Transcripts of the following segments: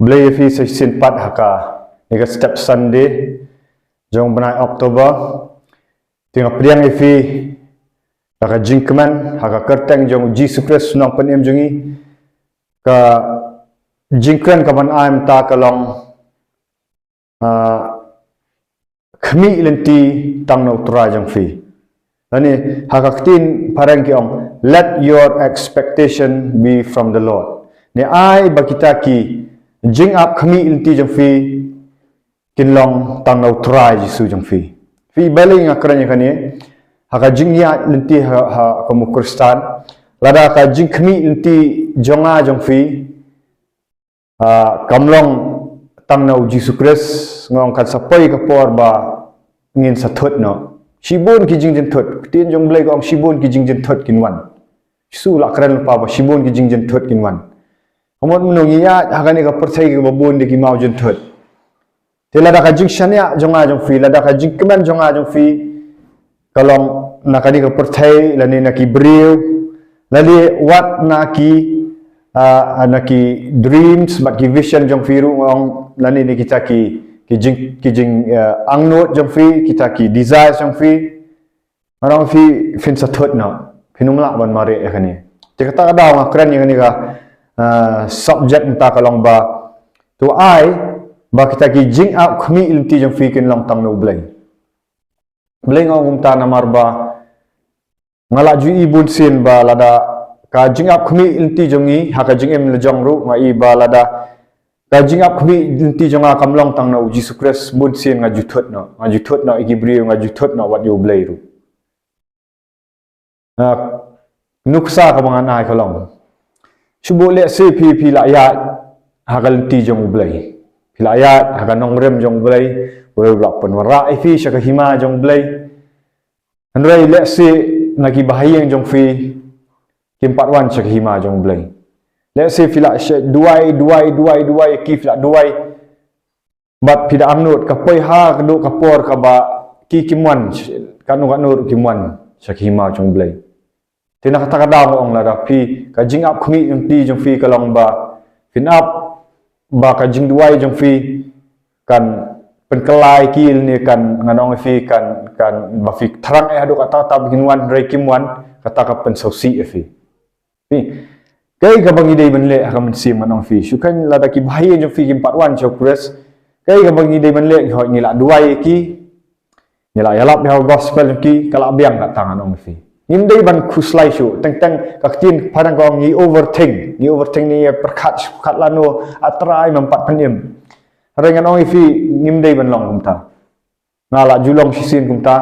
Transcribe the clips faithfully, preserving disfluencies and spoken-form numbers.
Blei ïa phi sa shisien pat ha kane ka step Sunday jong u bnai October. Te nga pdiang ïa phi da ka jingkmen ha ka kyrteng jong u Jisu Khrist u nongpynim jong ngi. Ka jingkren ka ban ai mynta ka long, ah, khmih lynti tang na u Trai jong phi. Lane ha ka ktien phareng ki ong, "Let your expectation be from the Lord." Ne ai ba kita ki jingap khmih lynti jong phi kin long tang na u Trai Jisu jong phi. Phi, balei nga kren ïa kane? Ha ka jingïaid lynti ha, ha ka mut Khristan, lada ka jingkhmih lynti jong nga jong phi, ah, kam long tang na u Jisu Khrist, nga ong kan sa poi ka por ba ngin sa thut noh. Shibun ki jingjynthut. Ktien jong Blei ka ong shibun ki jingjynthut kin wan. Jisu la kren lypa ba shibun ki jingjynthut kin wan. Ka mut mynno ngi ïaid ha kane ka pyrthei kaba bun de ki mawjynthut. Te lada ka jingshaniah jong nga jong phi, lada ka jingkmen jong nga jong phi ka long na kane ka pyrthei lane na ki briew, lane wat na ki, ah, na ki dreams bad ki vision jong phi ruh, nga ong, lane na kita ki, ki jing, ki jing, eh, angnud jong phi, kita ki desires jong phi. Nga ong ïa phi, phin sa thut noh, phin ym lah ban mareh ïa kane. Te kata ka daw nga kren ïa kane ka, ah, subject mynta ka long ba to ai ba kita ki jingap khmih lynti jong phi kin long tang na u Blei. Balei nga ong kumta? Namar ba nga la ju i bun sien ba lada ka jingap khmih lynti jong ngi ha ka jingim la jong ruh, nga i ba lada ka jingap khmih lynti jong nga kam long tang na u Jisu Khrist, bun sien nga ju thut noh, nga ju thut noh ïa ki briew, nga ju thut noh wat ïa u Blei ruh. Ah, nuksa kaba ngan ai ka long, shu buh lehse phi, phi la ïaid ha ka lynti jong u Blei, phi la ïaid ha ka nongrim jong u Blei, u Blei u la pynwanrah ïa phi sha ka hima jong u Blei. Hynrei lehse na ki bahaïing jong phi kim pat wan sha ka hima jong u Blei. Lehse phi la shu duwai, duwai, duwai, duwai, ki phi la duwai. Bad phi da angnud ka poi ha ka dei ka por kaba ki kim wan, katno katno ruh kim wan sha ka hima jong u Blei. Te na kata ka daw nga ong lada phi ka jingap khmih lynti jong phi ka long ba phin ap ba ka jingduwai jong phi kan pynkylla ïa ki lane kan, ngan ong ïa phi, kan, kan ba phi thrang eh haduh katta katta ba kin wan, hynrei kim wan, kata ka pynsngewsih ïa phi. Phi, kaei kaba ngi dei ban leh ha ka mynsiem, ngan ong ïa phi? Shu khein lada ki bahaïing jong phi kim pat wan sha u Khrist, kaei kaba ngi dei ban leh? Hooid, ngi la duwai ïa ki, ngi la ïalap ïa ka gospel jong ki, ka la biang kata, ngan ong ïa phi. Ngim dei ban khuslai shuh, teng teng ka ktien phareng ka ong ngi overthink, ngi overthink, ngi ïa pyrkhat shuh, pyrkhat lano, ah Trai, mem pat pynim. Hynrei ngan ong ïa phi, ngim dei ban long kumta. Nga la ju long shisien kumta,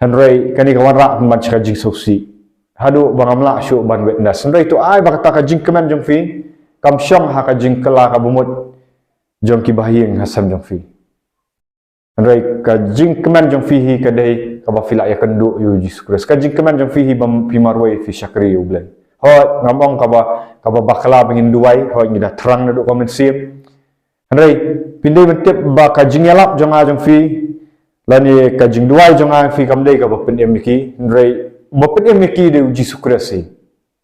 hynrei kane ka wanrah pynban sha ka jingsngewsih. Haduh ba ngam lah shuh ban witness. Hynrei to ai ba kata ka jingkmen jong phi kam shong ha ka jingkylla ka bamut jong ki bahaïing hasem jong phi. Hynrei ka jingkmen jong phi hi ka dei kaba phi la ïakynduh ïa u Jisu Khrist. Ka jingkmen jong phi hi ba phi marwei, phi shakri ïa u Blei. Hooid, ngam ong kaba, kaba bakla ba ngin duwai, hooid, ngi da thrang naduh ka mynsiem. Hynrei phin dei ban tip ba ka jingïalap jong nga jong phi lane ka jingduwai jong nga jong phi kam dei kaba pynim ïa ki, hynrei ba pynim ïa ki dei u Jisu Khrist hi.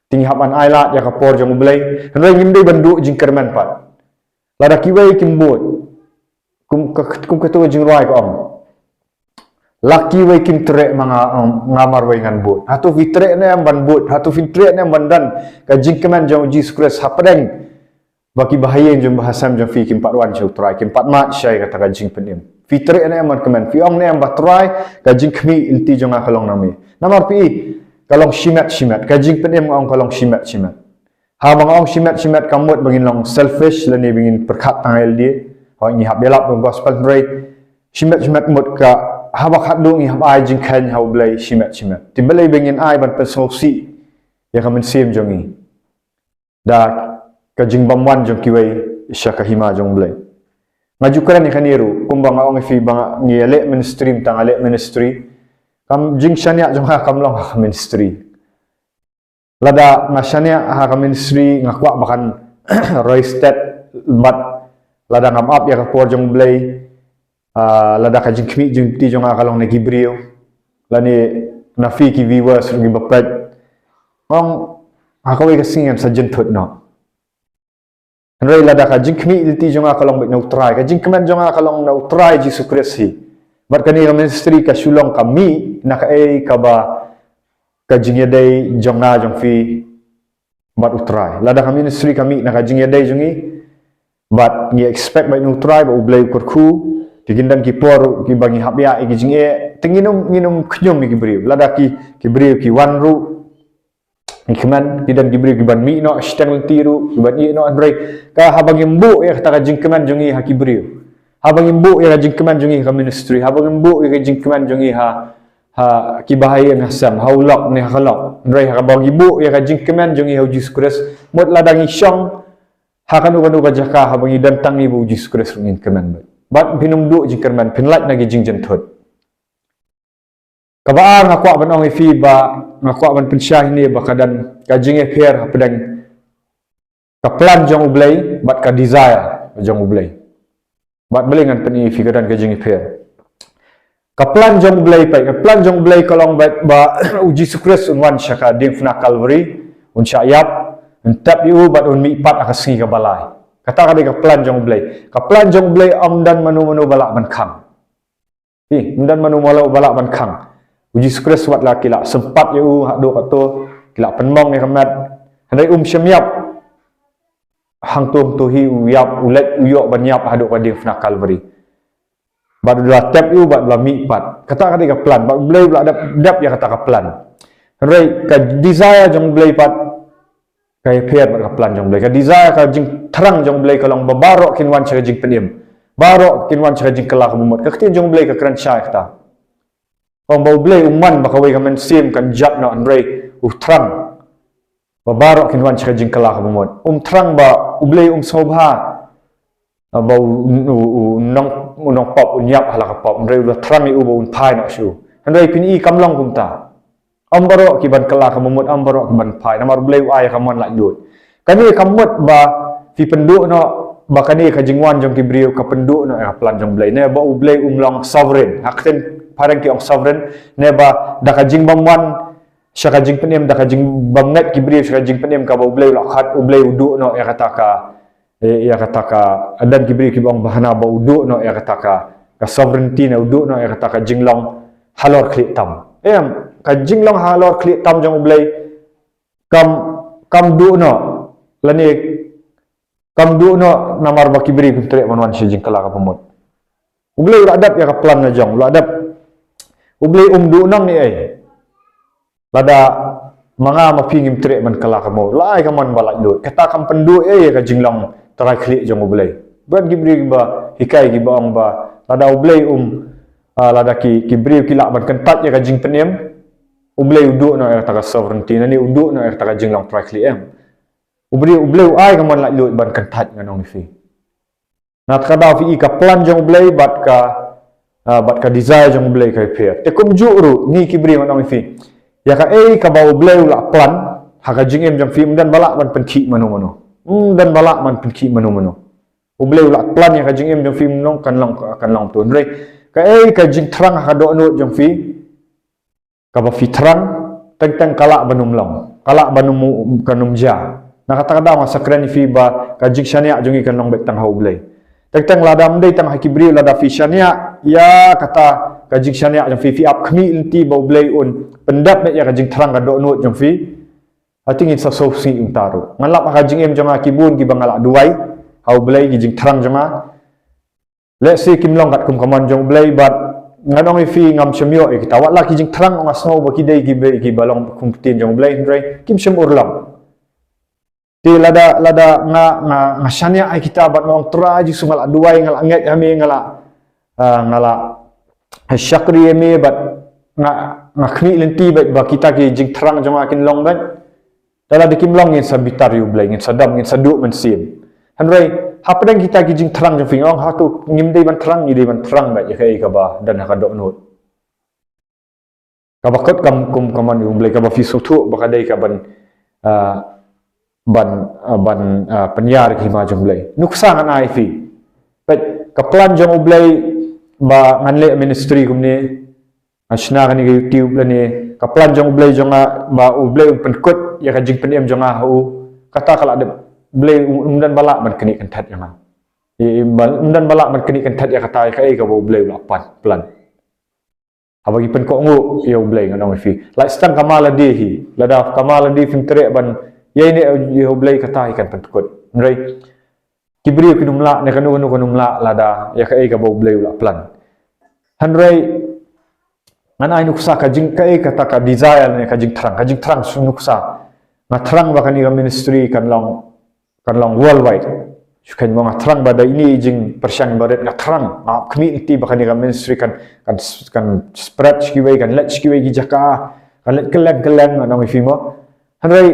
Te ngi hap ban ailad ïa ka por jong u Blei, hynrei ngim dei ban duh jingkyrmen pat. Lada kiwei kim bud, kum ka, kum kato ka jingrwai ka ong, la kiwei kim treh ma nga, nga marwei ngan bud. Hato phi treh ne em ban bud? Hato phi treh ne em ban don ka jingkmen jong u Jisu Khrist hapdeng ba ki bahaïing jong, bahasem jong phi kim pat wan sha u Trai, kim pat mad sha kata ka jingpynim? Phi treh ne em ban kmen? Phi ong ne em ba Trai, ka jingkhmih lynti jong nga ka long na me? Namar phi, ka long shimet shimet, ka jingpynim nga ong ka long shimet shimet. Haba nga ong shimet shimet kam mut ba ngin long selfish lane ba ngin pyrkhat tang ïa lade. Hooid, ngi hap ïalap ïa ka gospel, hynrei shimet shimet mut ka haba khatduh ngi hap ai jingkheiñ ha u Blei shimet shimet. Te balei ba ngin ai ban pynsngewsih ïa ka mynsiem jong ngi da ka jingbymwan jong kiwei sha ka hima jong u Blei? Nga ju kren ïa kane ruh, kumba nga ong ïa phi ba nga, ngi ïaleh ministry, mynta nga leh ministry, ka jingshaniah jong nga kam long ha ka ministry. Lada nga shaniah ha ka ministry, nga kwah ba kan roi stet, bad lada ngam ap ïa ka por jong u Blei, ah, lada ka jingkhmih jingti jong nga ka long na ki briew lane na phi ki viewers ruh kiba peit, ong, ha kawei ka sngi ngan sa jynthut noh. Hynrei lada ka jingkhmih lynti jong nga ka long beit na U Trai, ka jingkmen jong nga ka long na U Trai Jisu Khrist hi, bad kane ka ministry ka shu long ka mih na kaei kaba ka jingïadei jong nga jong phi bad U Trai. Lada ka ministry ka mih na ka jingïadei jong ngi, bad ngi expect beit na U Trai ba U Blei u kyrkhu. Te kin don ki por ruh kiba ngi hap ïa ki jingeh, te ngin ym, ngin ym khñium ïa ki briew. Lada ki, ki briew ki wan ruh, ngi kmen, ki don ki briew kiban mih noh shiteng lynti ruh, kiban ïeh noh, hynrei ka, haba ngim buh ïa kata ka jingkmen jong ngi ha ki briew, haba ngim buh ïa ka jingkmen jong ngi ha ka ministry, haba ngim buh ïa ka jingkmen jong ngi ha, ha kiba ha ïing ha sem, ha u lok ne ha ka lok, hynrei haba ngi buh ïa ka jingkmen jong ngi ha U Jisu Khrist, mut lada ngi shong ha kano kano ka jaka, haba ngi don tang ngi bad U Jisu Khrist ruh ngin kmen beit. Bad phin ym duh jingkyrmen, phin lait na ki jingjynthut. Kaba ar nga kwah ban ong ïa phi ba, nga kwah ban pynshai hangne ba ka don ka jingïapher hapdeng ka plan jong U Blei bad ka desire jong U Blei. Bad balei ngan pyni ïa phi ka don ka jingïapher. Ka plan jong U Blei, peit, ka plan jong U Blei ka long beit ba U Jisu Khrist un wan sha ka diengphna Kalbari, un shah ïap, un tep ïa u bad un mihpat ha ka sngi kaba lai. Kata ka dei ka plan jong U Blei. Ka plan jong U Blei ym don mano mano ba lah ban khang. Ym don mano mano ba lah ban khang. U Jisu Khrist wat la ki la sympat ïa u haduh kato, ki la pynmong ïa ka met, hynrei um shym ïap hangto hangto hi, u ïap, u leit, u ïoh ban ïap haduh ka diengphna Kalbari. Bad u la tep ïa u bad u la mihpat. Kata ka dei ka plan. Bad U Blei u la dep, dep ïa kata ka plan. Hynrei ka desire jong U Blei pat ka ïapher bad ka plan jong U Blei. Ka desire, ka jingthrang jong U Blei ka long ba baroh kin wan sha ka jingpynim, baroh kin wan sha ka jingkylla kaba mut. Ka ktien jong U Blei ka kren shai kata. Ong ba U Blei um mon ba kawei ka mynsiem kan jot noh, hynrei u thrang ba baroh kin wan sha ka jingkylla kaba mut. Um thrang ba, U Blei um sngewbha ba u, u, u nong, u nongpop un ïap ha la ka pop, hynrei u la thrang ïa u ba un phai noh sha u. Hynrei phin i kam long kumta. Ym baroh kiban kylla kaba mut, ym baroh kiban phai, namar U Blei u ai ka mon laitluid. Kane ka mut ba phi pynduh noh ba kane ka jingwan jong ki briew ka pynduh noh ïa ka plan jong U Blei, ne ba U Blei um long sovereign. Ha ka ktien phareng ki ong sovereign, ne ba da ka jingbym wan sha ka jingpynim, da ka jingbym ngeit ki briew sha ka jingpynim kaba U Blei u la khot, U Blei u duh noh ïa kata ka, ïa kata ka, don ki briew kiba ong ba hana ba u duh noh ïa kata ka, ka sovereignty, ne u duh noh ïa kata ka jinglong halor khlieh tam. Em, ka jinglong halor khlieh tam jong U Blei kam, kam duh noh, lane kam duh noh namar ba ki briew kim treh ban wan sha jingkylla kaba mut. U Blei u la dep ïa ka plan la jong, u la dep. U Blei um duh noh ïa ei. Lada ma nga ma phi ngim treh ban kylla kaba mut, u la ai ka mon ba laitluid. Kata kam pynduh ei ïa ka jinglong trai khlieh jong U Blei. Bad ki briew kiba hikai kiba ong ba lada U Blei um, ah, lada ki, ki briew ki lah ban kyntait ïa ka jingpynim, U Blei u duh noh ïa kata ka sovereignty, lane u duh noh ïa kata ka jinglong trai khlieh, em. U Blei, U Blei u ai ka mon laitluid ban kyntait, ngan ong ïa phi. Na kata ka daw phi i ka plan jong U Blei bad ka, ah, bad ka desire jong U Blei ka ïapher. Te kumjuh ruh ngi ki briew, ngan ong ïa phi, ïa kaei kaba U Blei u la plan ha ka jingim jong phi, ym don ba lah ban pynkhih mano mano. Ym don ba lah ban pynkhih mano mano. U Blei u la plan ïa ka jingim jong phi, ym long, kan long, kan long tu. Hynrei kaei ka jingthrang ha ka dohnud jong phi, kaba phi thrang, teng teng ka lah ban ym long, ka lah ban ym, kan ym jia. Na kata ka daw nga sa kren ïa phi ba ka jingshaniah jong ngi kan long beit tang ha U Blei. Teng teng lada ym dei tang ha ki briew, lada phi shaniah ïa kata ka jingshaniah jong phi, phi ap khmih lynti ba U Blei un pyndep beit ïa ka jingthrang ka dohnud jong phi, ha te ngin sa sngewsih kumta ruh. Ngan lap ha ka jingim jong nga ki bun kiba nga la duwai ha U Blei, ki jingthrang jong nga. Let's say kim long katkum ka mon jong U Blei, bad ngan ong ïa phi, ngam shym ïoh ïa kita. Wat la ki jingthrang nga sngew ba ki dei kiba, kiba long kum ktien jong U Blei, hynrei kim shym urlong. Te lada, lada nga, nga, nga shaniah ïa kita bad nga ong, Trai Jisu, nga la duwai, nga la ngeit ha me, nga la, ah, nga la shakri ïa me, bad nga, nga khmih lynti beit ba kita ki jingthrang jong nga kin long beit. Te lada kim long, ngin sa bitar ïa U Blei, ngin sa dom, ngin sa duh mynsiem. Hynrei hapdeng kita ki jingthrang jong phi, nga ong, hato ngim dei ban thrang? Ngi dei ban thrang beit ïa kaei kaba don ha ka dohnud. Kaba kut kam kum ka mon U Blei, kaba phi sngewthuh ba ka dei ka ban, ah, ban, ah, ban, ah, pynïar ïa ka hima jong U Blei. Nuksa ngan ai ïa phi. Peit, ka plan jong U Blei ba ngan leh ministry kumne, ngan shna kane ka YouTube lane, ka plan jong U Blei jong nga ba U Blei un pynkut ïa ka jingpynim jong nga ha u, kata ka la dep Blei um, um don ba lah ban knieh kynthait ïa nga. Ïa, ïa, ba, um don ba lah ban knieh kynthait ïa kata, ïa kaei kaba U Blei u la plan, plan. Haba ki pynkohnguh ïa U Blei, ngan ong ïa phi. Lait stang ka ma lade hi. Lada ka ma lade phim treh ban ïaineh ïa U Blei, kata hi kan pynkut. Hynrei ki briew kin ym lah, ne kano kano kan ym lah lada ïa kaei kaba U Blei u la plan. Hynrei ngan ai nuksa ka jing, kaei kata ka desire ne ka jingthrang, ka jingthrang shu nuksa. Nga thrang ba kane ka ministry kan long, kan long worldwide. Shu kynmaw, nga thrang ba da ine i jingpyrshang barit, nga thrang, nga khmih lynti ba kane ka ministry kan, kan, kan spread sha kiwei, kan leit sha kiwei ki jaka, kan leit kylleng kylleng, ngan ong ïa phi mo. Hynrei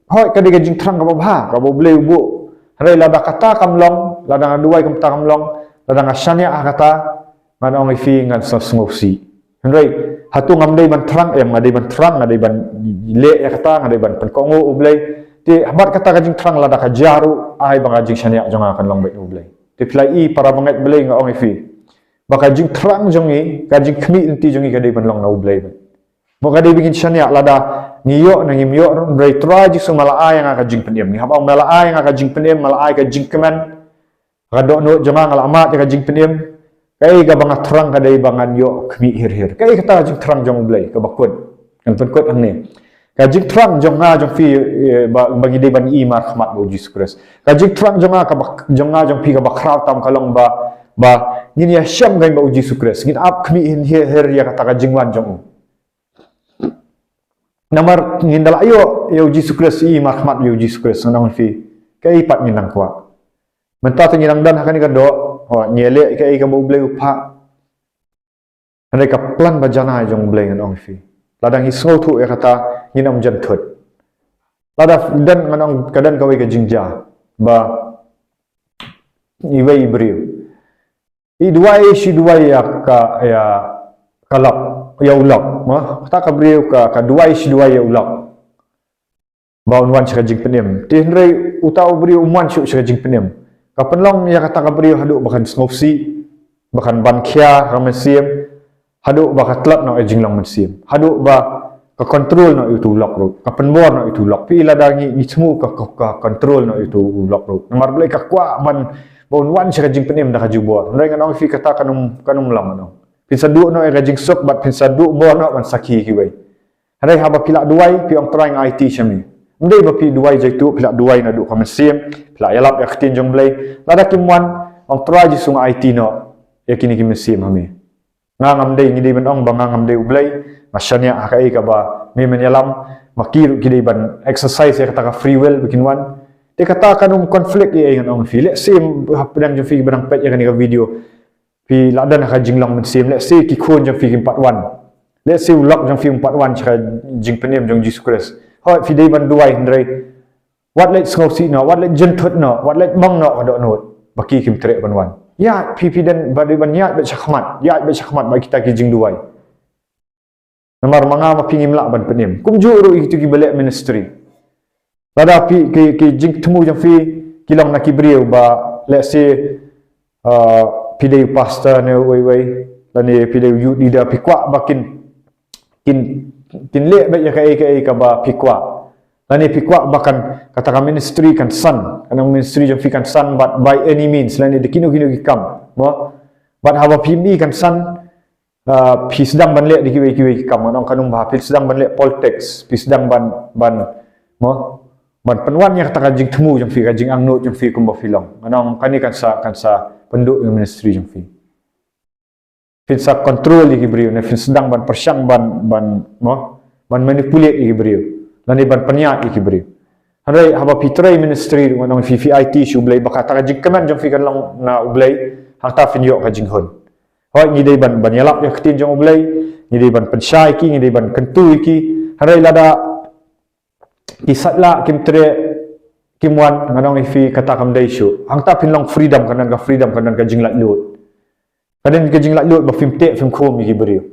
hooid, ka dei ka jingthrang kaba bha kaba U Blei u buh. Hynrei lada kata kam long, lada nga duwai kumta kam long, lada nga shaniah ha kata, ngan ong ïa phi, ngan sa sngewsih. Hynrei hato ngam dei ban thrang? Em, nga dei ban thrang, nga dei ban leh ïa kata, nga dei ban pynkohnguh U Blei. Te bad kata ka jingthrang, lada ka jia ruh, ai ba ka jingshaniah jong nga kan long beit na U Blei. Te phi la i, para bangeit Blei, nga ong ïa phi ba ka jingthrang jong ngi, ka jingkhmih lynti jong ngi ka dei ban long na U Blei beit. Mo, ka dei ba ngin shaniah lada ngi ïoh ne ngim ïoh ruh, hynrei Trai Jisu ma la ai ïa nga ka jingpynim. Ngi hap ong, ma la ai ïa nga ka jingpynim, ma la ai ka jingkmen. Ka dohnud jong nga, nga la mad ïa ka jingpynim. Kaei kaba nga thrang ka dei ba ngan ïoh khmih hir hir. Kaei kata ka jingthrang jong U Blei kaba kut? Kan pynkut hangne. Ka jingthrang jong nga jong phi, eh, ba, ba ngi dei ban i markhmat bad U Jisu Khrist. Ka jingthrang jong nga kaba, jong nga jong phi kaba khraw tam ka long ba, ba ngin ïashem kein bad U Jisu Khrist. Ngin ap khmih hir hir ïa kata ka jingwan jong u. Namar ngin da la ïoh ïa U Jisu Khrist, i markhmat ïa U Jisu Khrist, ngan ong ïa phi, kaei pat ngin nang kwah? Mynta te ngi dang don ha kane ka doh, ho, ngi leh kaei kaba U Blei u phah. Hynrei ka plan ba janai jong U Blei, ngan ong ïa phi, lada ngi sngewthuh ïa kata, ngin ym jan thut. Lada don, ngan ong, ka don kawei ka jingjia ba iwei i briew i duwai, shi duwai ïa ka, ïa ka lok, ïa u lok, mo? Kata ka briew ka, ka duwai, shi duwai ïa u lok ba un wan sha ka jingpynim. Te hynrei uta u briew um wan shuh sha ka jingpynim. Ka pynlong ïa kata ka briew haduh ba kan sngewsih, ba kan ban khia ka mynsiem, haduh ba ka tlot noh ïa jinglong mynsiem, haduh ba ka control noh ïa utu u lok ruh, ka pynbor noh ïa utu u lok. Phi, lada ngi, ngi thmu ka, ka, ka control noh ïa utu u lok ruh, namar balei ka kwah ban, ba un wan sha ka jingpynim da ka jubor. Hynrei ngan ong ïa phi, kata kan ym, kan ym long, ngan ong. Phin sa duh noh ïa ka jingsuk bad phin sa duh bor noh ban sakhi ïa kiwei. Hynrei haba phi la duwai, phi ong, Trai, nga aiti sha me. Ym dei ba phi duwai jaituh, phi la duwai naduh ka mynsiem, phi la ïalap ïa ka ktien jong U Blei. Lada kim wan, ong, Trai Jisu, nga aiti noh ïa kine ki mynsiem ha me. Nga ngam dei, ngi dei ban ong ba nga ngam dei U Blei, nga shaniah ha kaei kaba me men ïalam. Ma ki ruh ki dei ban exercise ïa kata ka free will ba kin wan. Te kata kan ym conflict ei ei, ngan ong ïa phi. Lehse hapdeng jong phi kiba dang peit ïa kane ka video, phi la don ha ka jinglong mynsiem, lehse ki khun jong phi kim pat wan, lehse u lok jong phi um pat wan sha ka jingpynim jong U Jisu Khrist. Hooid, phi dei ban duwai, hynrei wat leit sngewsih noh, wat leit jynthut noh, wat leit mong noh ka dohnud ba ki kim treh ban wan. Ïaid, phi, phi don ba dei ban ïaid beit shakhmat, ïaid beit shakhmat bad kita ki jingduwai. Namar ma nga ma phi ngim lah ban pynim. Kumjuh ruh ïa kito kiba leh ministry. Lada phi, ki, ki jingthmu jong phi ki long na ki briew ba, lehse, uh, phi dei u pastor ne uwei uwei, lane phi dei u youth leader, phi kwah ba kin, kin, kin leh beit ïa kaei kaei kaba phi kwah. Lane phi kwah ba kan, kata ka ministry kan san, kan, ministry jong phi kan san bad by any means, lane da kino kino ki kam, mo? Bad haba phi mih kan san, uh, phi sdang ban leh da kiwei kiwei ki kam, ngan ong, kan ym bha. Phi sdang ban leh politics, phi sdang ban, ban, mo, ban pynwan ïa kata ka jingthmu jong phi, ka jingangnud jong phi kumba phi long. Ngan ong, kane kan sa, kan sa pynduh ïa ka ministry jong phi. Phin sa control ïa ki briew, ne phin sdang ban pyrshang ban, ban, mo, ban manipulate ïa ki briew, lane ban pynïaid ïa ki briew. Hynrei haba phi trei ministry ruh, ngan ong ïa phi, phi aiti sha U Blei ba kata ka jingkmen jong phi kan long na U Blei, hangta phin ïoh ka jinghun. Hooid, ngi dei ban, ban ïalap ïa ka ktien jong U Blei, ngi dei ban pynshai ïa ki, ngi dei ban kyntu ïa ki. Hynrei lada ki sait lah, kim treh, kim wan, ngan ong ïa phi, kata kam dei shuh. Hangta phin long freedom, kan don ka freedom, kan don ka jinglaitluid. Kan don ka jinglaitluid ba phim teh phim khum ïa ki briew.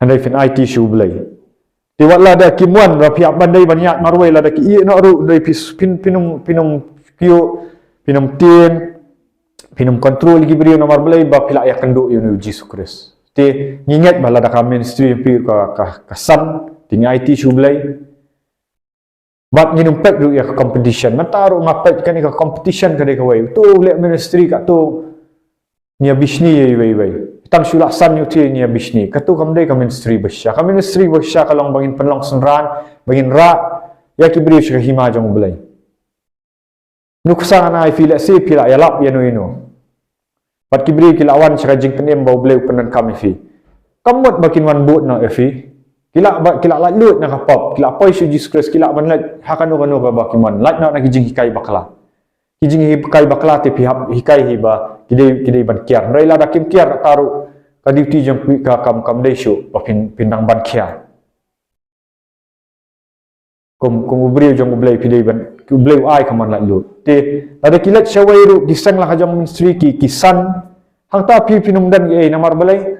Hynrei phin aiti sha U Blei. Te wat lada kim wan, ba phi hap ban dei ban ïaid marwei, lada ki ïeh noh ruh, hynrei phi, phin, phin ym, phin ym kyiuh, phin ym tieng, phin ym control ïa ki briew, namar balei? Ba phi la ïakynduh ïa une U Jisu Khrist. Te ngi ngeit ba lada ka ministry jong phi ka, ka, ka san, te ngi aiti sha U Blei. Bad ngin ym peit ruh ïa ka competition. Mynta ruh nga peit kane ka competition ka dei kawei. Uto u leh ministry katto, ngi ïa bishni ïa iwei iwei. Tang shu lah san ïa uto ngi ïa bishni. Katto kam dei ka ministry bashisha. Ka ministry bashisha ka long ba ngin pynlong synran, ba ngin rah ïa ki briew sha ka hima jong U Blei. Nuksa ngan ai phi, lehse phi la ïalap ïano ïano. Bad ki briew ki la wan sha ka jingpynim ba U Blei u pyndonkam ïa phi. Kam mut ba kin wan bud noh ïa phi. Ki la ba, ki la laitluid na ka pop, ki la poi sha U Jisu Khrist, ki la ban leit ha kano kano kaba ki mon. Lait noh na ki jinghikai bakla. Ki jinghikai bakla te phi hap hikai hi ba ki dei, ki dei ban kiar. Hynrei lada kim kiar, kata ruh ka duty jong phi ka kam, kam dei shuh ba phin, phin dang ban kiar. Kum, kum u briew jong U Blei phi dei ban, U Blei u ai ka mon laitluid. Te lada ki leit shawei ruh, ki seng la ka jong ministry, ki, ki san. Hangta phi, phin ym don ei, namar balei?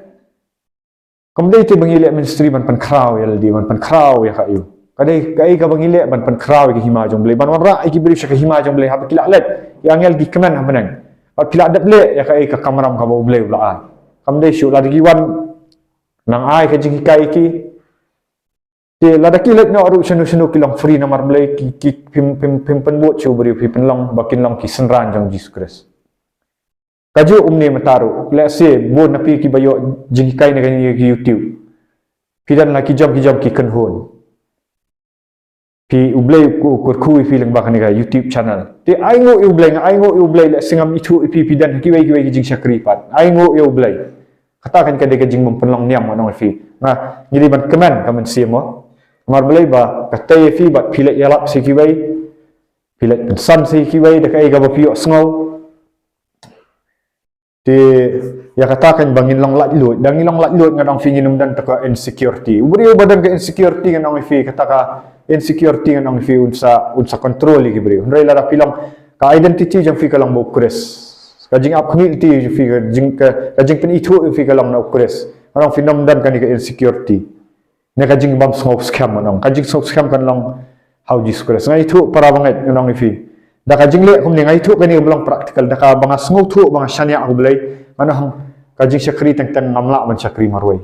Kam dei te ba ngi leh ministry ban pynkhraw ïa lade, ban pynkhraw ïa ka aïu. Ka dei kaei kaba ngi leh ban pynkhraw ïa ka hima jong U Blei, ban wanrah ïa ki briew sha ka hima jong U Blei, haba ki la leit, ki angel ki kmen ha bneng. Bad phi la dep leh ïa kaei ka kamram kaba U Blei u la ai. Kam dei shuh lada ki wan nang ai ka jinghikai ïa ki. Te lada ki leit noh ruh shano shano ki long free, namar balei? Ki, ki, phim, phim, phim pynbud shuh u briew, phi pynlong ba kin long ki synran jong U Jisu Khrist. Kajuh kumne mynta ruh, lehse bun na phi kiba ïoh jinghikai na kane ka YouTube. Phi don la ki jong ki jong ki kynhun. Phi, U Blei u kyrkhu ïa phi lyngba kane ka YouTube channel. Te ainguh ïa U Blei, nga ainguh ïa U Blei, lehse ngam ithuh ïa phi, phi don ha kiwei kiwei ki jingshakri pat. Ainguh ïa U Blei. Kata kan ka dei ka jingbym pynlong niam, nga ong ïa phi. Nga, ngi dei ban kmen ka mynsiem mo. Namar balei? Ba katei ïa phi bad phi leit ïalap sha kiwei, phi leit pynsan sha kiwei da kaei kaba phi ïohsngew. Te ïa kata kan ba ngin long laitluid. Da ngin long laitluid, ngan ong ïa phi, ngin ym don tang ka insecurity. U briew uba don ka insecurity, ngan ong ïa phi, kata ka insecurity, ngan ong ïa phi, un sa, un sa control ïa ki briew. Hynrei lada phi long, ka identity jong phi ka long ba U Khrist. Ka jingap khmih lynti jong phi, ka jing, ka, ka jingpynithuh jong phi ka long na U Khrist, ngan ong ïa phi, ym don kane ka insecurity. Ne ka jingbym sngewskhem, ngan ong. Ka jingsngewskhem kan long ha U Jisu Khrist. Nga ithuh para bangeit, ngan ong ïa phi. Da ka jingleh kumne, nga ithuh kane kaba long practical. Da kaba nga sngewthuh, ba nga shaniah ha U Blei, ngan ong, ka jingshakri teng teng ngam lah ban shakri marwei.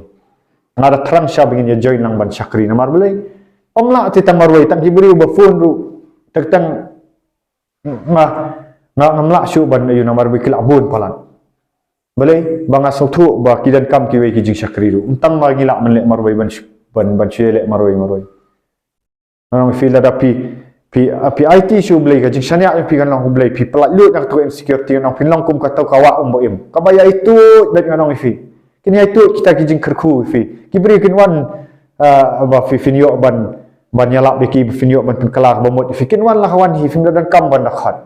Nga da thrang sha ba ngin ïa join lang ban shakri, namar balei? Ym lah te tang marwei, tang ki briew ba phone ruh, teng teng nga, nga, ngam lah shuh ban ïa, namar ba ki la bun palat. Balei? Ba nga sngewthuh ba ki donkam kiwei ki jingshakri ruh. Ym tang ba ngi lah ban leh marwei ban sh-, ban, ban shu ïaleh marwei marwei. Ngan ong ïa phi, lada phi, phi, phi aiti sha U Blei, ka jingshaniah jong phi kan long ha U Blei, phi pyllait lut na kato ka insecurity, ngan ong, phin long kum kato ka wah um ba im, kaba ïaituid beit, ngan ong ïa phi. Kin ïaituid kita ki jingkyrkhu ïa phi. Ki briew kin wan, ah, ba phi, phin ïoh ban, ban ïalap ïa ki, ba phin ïoh ban pynkylla kaba mut ïa phi. Kin wan la ka wan hi, phim da donkam ban da khot.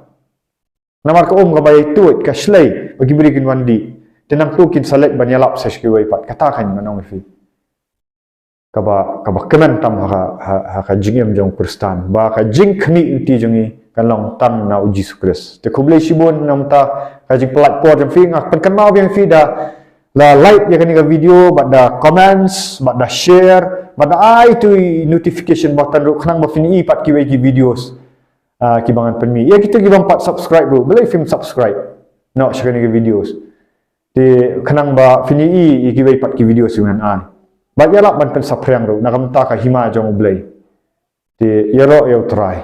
Namar ka um kaba ïaituid, ka shlei, ba ki briew kin wan dih. Te nangta kin sa leit ban ïalap sha kiwei pat. Kata kan, ngan ong ïa phi. Kaba, kaba kmen tam ha ka, ha, ha ka jingim jong u Khristan. Ba ka jingkhmih lynti jong ngi kan long tang na U Jisu Khrist. Te khublei shibun na mynta ka jingpynlait por jong phi. Nga pynkynmaw biang ïa phi da la like ïa kane ka video, bad da comments, bad da share, bad da ai ïa uto i notification button ruh, khnang ba phin ïohi pat kiwei ki videos, ah, kiba ngan pynmih. Ïa kito kiba ym pat subscribe ruh, balei phim subscribe noh sha kane ka videos? Te khnang ba phin ïohi ïa kiwei pat ki videos ba ngan ai. Bad ïalap ban pynsaphriang ruh na ka bynta ka hima jong U Blei. Te ïaroh ïa U Trai.